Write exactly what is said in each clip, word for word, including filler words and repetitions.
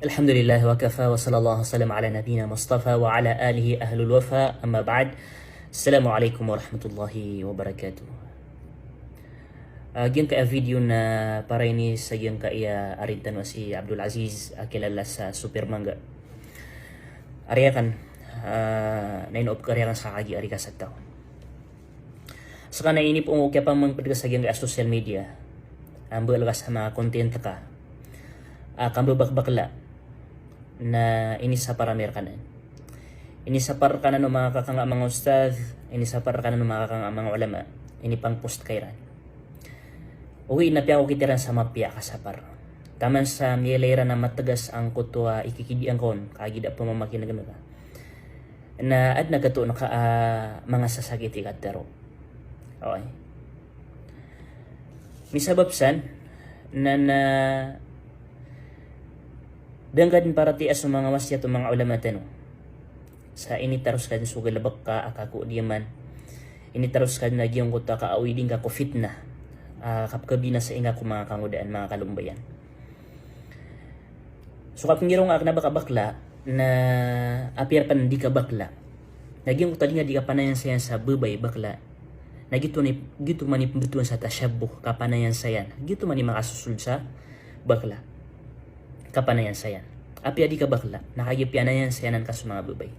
Alhamdulillah wa kafa wa sallallahu wa sallam ala nabiyyina Mustafa wa ala alihi ahlul wafa, amma ba'd. Assalamu alaikum warahmatullahi wabarakatuh. Ah, giyangkaya video na para ini sa giyangkaya arintan o si Abdul Aziz, a kilala sa Super Mangga. Ariyakan, ah, na inoop ka ariyakan sa kagiya ari ka sa taw. Seka na inipon ko kiyapamangped ka sa giyangkaya social media, a mbala ka sa manga content ka a kambabakbakla, na inisapar ami rekanan. Inisapar rekanan o manga kakanga a manga ustadh, inisapar rekanan o manga kakanga a manga ulama, inipangpost ka iran. Ogaid na piyakokit iran sa mapiya a kasapar. Taman sa miyailay iran a mategas angkoto a ikikidian ka on, kagiya da pemamakinegen ka. Na aden a getoon ka a manga sasakit i katero. Okay. Misabap san, na, na da ngka den paratiyaya so manga wasiyat o manga ulama tano. Sa initaros ka den so galebek ka a kakodiyaman. Initaros ka den a giyangkoto a kaawiding ka ko fitnah. A kapekabinasa ingka ko manga kangodaan, manga kalombayan. So kapengirong a kena bakabakla, na apiya pen di kabakla, na giyangkoto a di nga di kapanayansayan sa bebay bakla, na gito ni, gito man i pembetowan sa tashabuh, kapanayansayan. Gito man i makasosold sa bakla, kapanayansayan. Apiya di kabakla, na kagiya piyanayansayanan ka so manga bebay.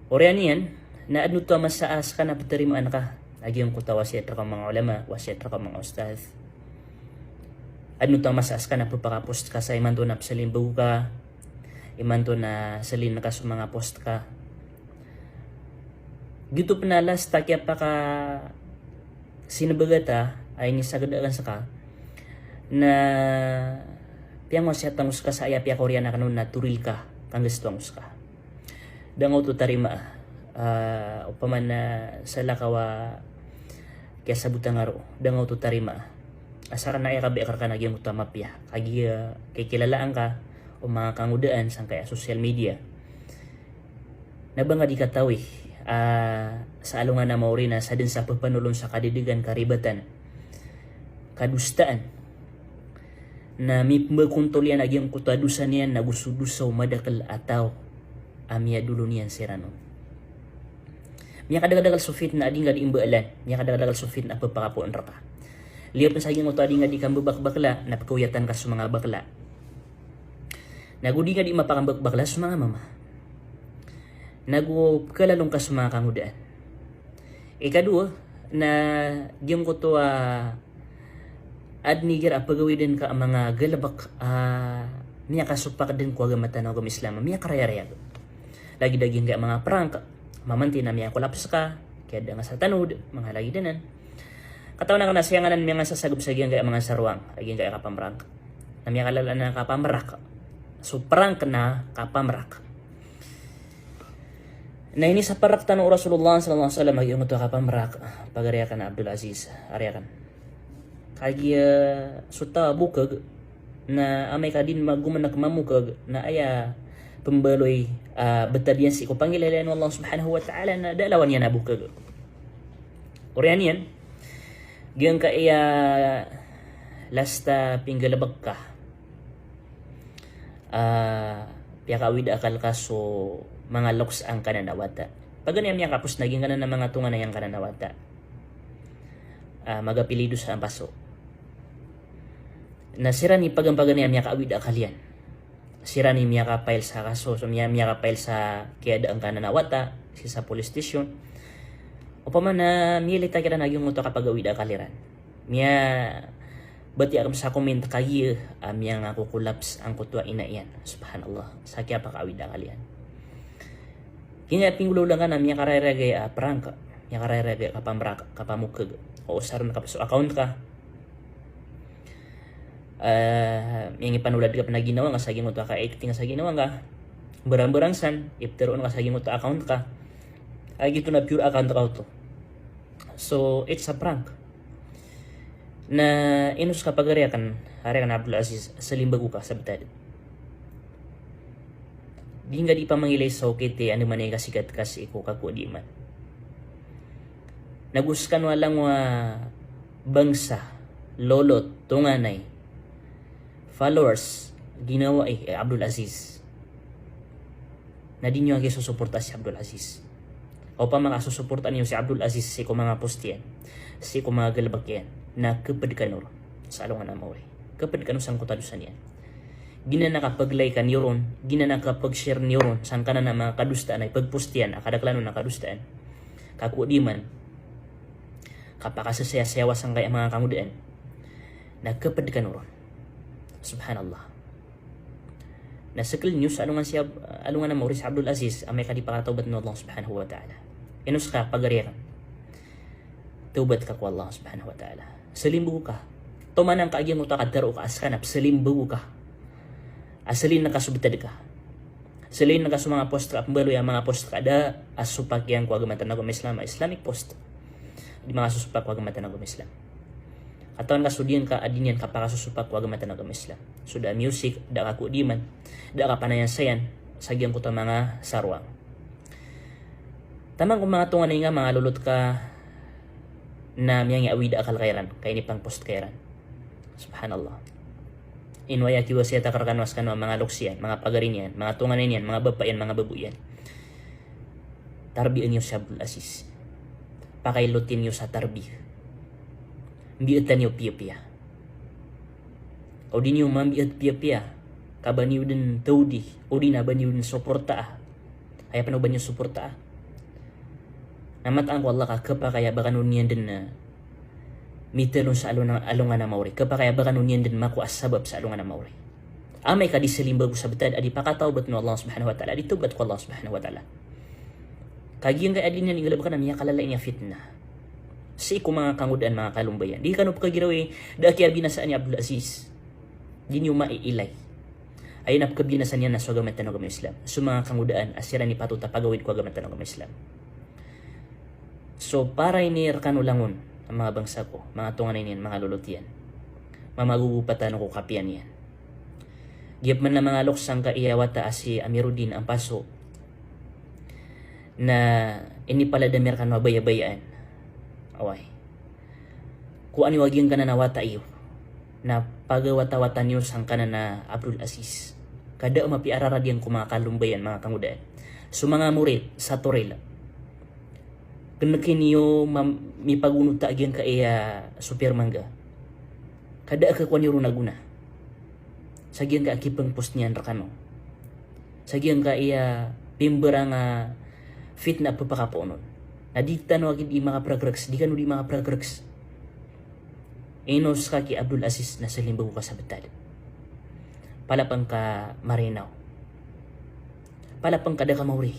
Oriyan iyan, na aden oto a masa a seka na peterimaan ka a giyangkoto a wasiyat reka o manga ulama, wasiyat reka o manga ustadh. Aden oto a masa a seka na pepakapost ka sa imanto na peselimbag ka, imanto na selin ka so manga post ka. Gito pen a last a kiyapakasinebeg a ta a inisaged aken seka, na piyangosiyat angko seka sa aya piyakaoriyan aken on na toril ka, kangges to angko seka. Da nga oto tarimaa, ah, opama na salakaw a kiyasabot angka roo, da nga oto tarimaa. Asar na aya kabeakar ka na giyangkoto a mapiya, kagiya kikilalaan ka o manga kangodaan sangkaya social media. Na ba nga di katawi, ah, sa alongan a maori na sa den sa pepanolon sa kadedegan, karibatan, kadosaan. Na mipembakontol iyan a giyangkoto a dosa niyan na go so dosa o madakel a taw a miyadolo niyan siran on. Miyakadakadakel so fitnah a di nga di imbaalan, miyakadakadakel so fitnah a pepakapoon reka. Liyo pen sa giyangkoto a di nga di kambabakbakla, na pekeoyatan ka so manga bakla. Na go di nga di mapakambakbakla so manga mama. Na go pekelalong ka so manga kangodaan. Ikadowa, na giyangkoto a aden igira a pegawiden ka a manga galebek a miyakasopak den ko agama tano a agama Islam, miyakarayarayag. Lagid a giyangkaya manga prank, mamanti na miyakolaps ka, kiyada nga sa tanod, manga lagid anan. Katawan aken a siyanganan miyangasasageb sa giyangkaya manga saroang a giyangkaya kapamrank. Na miyakalala na kapamrak. So prank na kapamrak. Na inisapar rektano o Rasulullah sallallahu alaihi wasallam a giyangkoto a kapamrak, pagari aken a Abdul Aziz, ari aken. Kagiya so taw a bokeg na amay ka di den magomenek mamokeg na aya pembaloy a betad iyan sii ko pangilaylay o Allah subhanahu wa ta'ala na da a lawan iyan a bokeg. Oriyan iyan, giyangkaya last a pinggalebek ka, ah, piyakaawid a akal ka so manga loks angkanan a wata. Paganay a miyakapost na giyangkanan a manga tonganay angkanan a wata, ah, magapilido sa ampaso. Na siran i paganay a miyakaawid a akal iyan. Siran i miyaka-file sa kaso, so miya-, miyaka-file sa kiyada angkanan a wata sii sa police station. Opama na miyailay ta kiran a giyangkoto a kapagawid a akal iran, miyabatiya aken sa comment kagiya a miyangakokolaps angkoto a ina iyan. Subhanallah, sa kiyapakaawid a akal iyan. Giyangkaya pinggolawla ngka na miyakarayrayag a prank, miyakarayrayag a kapamrak, kapamokeg. O, osaren ka pen so account ka. Ah, miyangipanolad ka pen a ginawa ngka sa giyangkoto a ka-acting sa ginawa ngka. Mbarangbarang san, ipteroon ka sa giyangkoto a account ka a giyoto na pure account ka oto. So, it's a prank. Na ino seka pagari aken, ari aken a Abdul Aziz, selimbag ka sa betad. Di ngka di pamangilay sa okit i andamanaya i kasikat ka sii ko kakodiman. Na go sekano a langowan a bangsa, lolot, tonganay, followers, ginawa i Abdul Aziz. Na di niyo aki sosoporta si Abdul Aziz. Opama ka sosoporta niyo si Abdul Aziz sii ko manga post iyan, sii ko manga galebek iyan, na keped kano ron sa alongan a maori. Keped kano sangkoto a dosa niyan. Giyanan a kapag-like-an iyo ron, giyanan a kapag-share niyo ron sangkanan a manga kadosaan a ipag-post iyan a kadaklan on a kadosaan, kakowa di man kapakasasayasayawa sangkaya manga kangodaan, na keped kano ron. Subhanallah. Na sekel niyo sa alongan si Ab-, alongan a maori si Abdul Aziz, amay ka di pakatawbat o Allah Subhanahu wa Ta'ala. Ino ska, pagari aken, tawbat ka ko Allah Subhanahu wa Ta'ala. Selimbego ka. Toman angka a giyangkoto a katero ka a seka na selimbego ka. A selin ka so betad ka. Selin ka so manga post ka, pembaloy a manga post ka da a sopak iyan ko agama tano a agama Islam, Islamic post. Di manga sosopak ko agama tano a agama Islam. Katawan ka so di angka a di niyan kapakasosopak ko agama tano a agama Islam. So da a music, da a kakodiman, da a kapanayansayan sa giyangkoto a manga saroang. Taman ko manga tonganay nga, manga lolot ka, na miyangiawid a akal ka iran, ka inipang-post ka iran. Subhanallah. Ino aya kiwasiyat aken rekano a sekano a manga loks iyan, manga pagari niyan, manga tonganay niyan, manga bapa iyan, manga babo iyan. Tarbiya niyo si Abdul Aziz. Pakailotin iyo sa tarbiya. Mbiyetan iyo piyapiya. O di niyo mambiyetan piyapiya, ka ba niyo den tawdi, o di na ba niyo den soportaa. Aya pen o ba niyo soportaa, na mataan ko Allah ka kepakay a ba kano niyan den, eh, mitelon sa alon-, alongan a maori. Kepakay a ba kano niyan den makowa a sabap sa alongan a maori. Amay ka di selimbego sa betad a di pakatawbat o Allah Subhanahu wa Ta'ala, a di tawbat ko Allah Subhanahu wa Ta'ala. Ka giyangkaya a di niyan igalebeken na miyakalala iyan a fitna sii ko manga kangodaan, manga kalombayan. Di kano pekagirawi, da a kiyabinasaan i Abdul Aziz. Di niyo maiilay. Aya na pekabinasa niyan na so agama tano a agama Islam. So manga kangodaan a siran i patot a pagawid ko agama tano a agama Islam. So, para ini rekano langon a manga bangsa ko, manga tonganay niyan, manga lolot iyan, mamagogopat tano ko kapiya niyan. Giya peman a manga loks sangkaya wata a si Amiruddin Ampaso, na inipalad ami rekano a bayabayaan. Oway. Kowaa niyo a giyangkanan a wata iyo, na pagawatawata niyo sangkanan a Abdul Aziz. Ka da a mapiya a rarad iyan ko manga kalombayan, manga kangodaan. So manga morit sa Toril, keneki niyo mam-, mipagonota a giyangkaya sopir mangga. Ka da a kekowa niyo ron a gona sa giyangkaya kipeng-post niyan rekano, sa giyangkaya pimberang a fitna a pepakapoon on. Na di tano aki di makapregreks, di kano di makapregreks. Ino ska ki Abdul Aziz na selimbego ka sa betad. Palapeng ka marinaw. Palapeng ka da ka maori.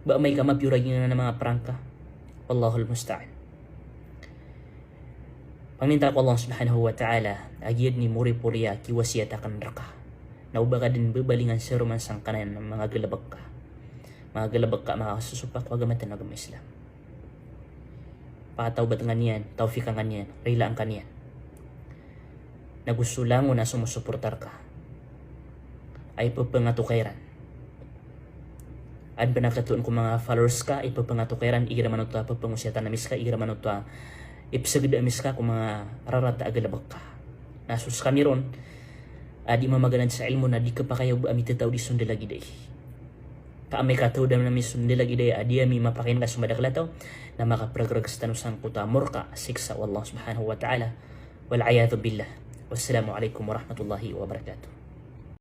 Ba amay ka mapiya o raging na manga prangka. Wallahul musta'an. Paminta ko Allah Subhanahu wa Ta'ala a giyad ni moripori a kiwasiyat aken reka, na o ba ka den bebalingan seroman sangkanan a manga galebek ka. Manga galebek ka, manga sosopak ko agama tano a agama Islam. Patawbat nga niyan, tawfik nga niyan, rilaan ka niyan. Na go so langon a somosoporta reka, ay pepengato ka iran. Aden pen a ketoon ko manga followers ka, ipepengato ka iran, igira man oto a pepengosiyatan ami ska, igira man oto a ipeseged ami ska ko manga rarata a galebek ka. Na so sekami ron a di mamaganad sa ilmo na di kepakay o ba ami tetaw di so ndalagid ai. Ka amay ka taw den ami so ndalagid ai a di ami mapakainga so madakel a taw, na makapregreg tano sangkoto a morka, siksa o Allah Subhanahu wa Ta'ala. Wal iyadhu billah. Wassalamu alaikum warahmatullahi wabarakatuh.